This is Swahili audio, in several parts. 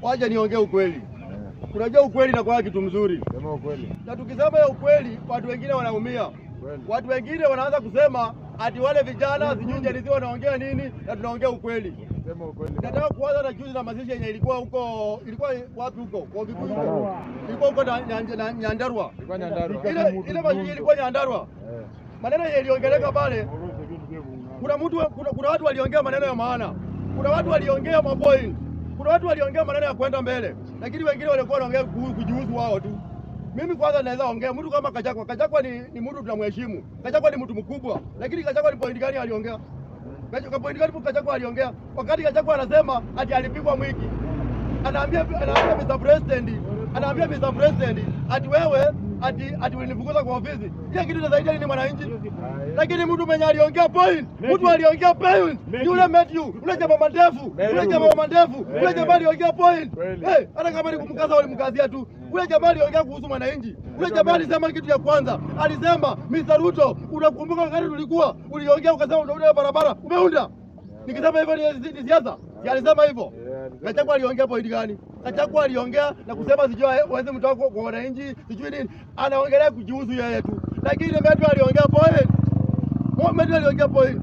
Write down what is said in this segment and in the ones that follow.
Wacha niongee ukweli. Unajua ukweli inakuwa kitu mzuri. Sema ukweli. Na tukisema ya ukweli, watu wengine wanaumia. Kweli. Watu wengine wanaanza kusema ati wale vijana sijui Gen Z wanaongea nini, na tunaongea ukweli. Sema ukweli. Nataka kuanza na juzi na mazishi yenye ilikuwa huko, ilikuwa wapi huko? Kwa Kikuyu huko. Ilikuwa huko na Nyandarua. Ilikuwa Nyandarua. Ile mazishi ilikuwa Nyandarua. Maneno yenye iliongeleka pale, kuna watu waliongea maneno ya maana. Kuna watu waliongea mapoint. Kuna watu waliongea maneno ya kwenda mbele, lakini wengine walikuwa wanaongea kujihusu wao tu. Mimi kwanza naweza ongea mtu kama Gachagua. Gachagua ni mtu tunamheshimu. Gachagua ni mtu mkubwa, lakini Gachagua ni point gani aliongea? Gachagua point gani Gachagua aliongea? Wakati Gachagua anasema ati alipigwa mwiki, anaambia Mr. President, anaambia Mr. President ati wewe ati ulinifukuza kwa ofisi. Hiyo kitu inasaidia nini mwananchi? Lakini mtu mwenye aliongea point, mtu aliongea point, yule Matthew, yule jamaa mandefu, yule jamaa mandefu, yule jamaa aliongea point. Kweli. Hey, hata kama ni kumkaza walimkazia tu. Yule jamaa aliongea kuhusu mwananchi. Yule jamaa alisema kitu ya kwanza, alisema Mr. Ruto, unakumbuka wakati tulikuwa uliongea ukasema utaunda barabara, umeunda. Nikisema hivyo ni siasa? Si alisema hivyo? Yeah, alisema. Gachagua aliongea point gani? Gachagua aliongea na kusema sijui waweze mtoka kwa wananchi, sijui nini. Anaongelea kujihusu yeye tu. Lakini Matthew aliongea point. Matthew aliongea point.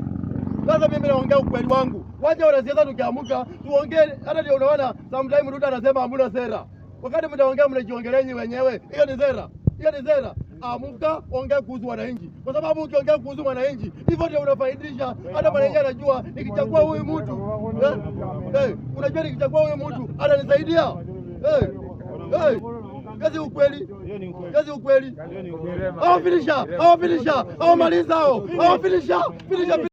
Sasa mimi naongea ukweli wangu. Wacha wanasiasa tukiamuka tuongee, hata ndio unaona sometimes Ruto anasema hamna sera. Wakati mtaongea mnajiongelea nyinyi wenyewe. Hiyo ni sera. Hiyo ni sera. Amuka, ongea kuhusu wananchi, kwa sababu ukiongea kuhusu wananchi hivyo ndio unafaidisha. Hata mwananchi anajua nikichagua huyu mtu unajua nikichagua huyu mtu atanisaidia. Kazi ukweli, kazi ukweli. Mirema. Hao finisha, hao finisha, hao maliza hao, hao finisha, finisha.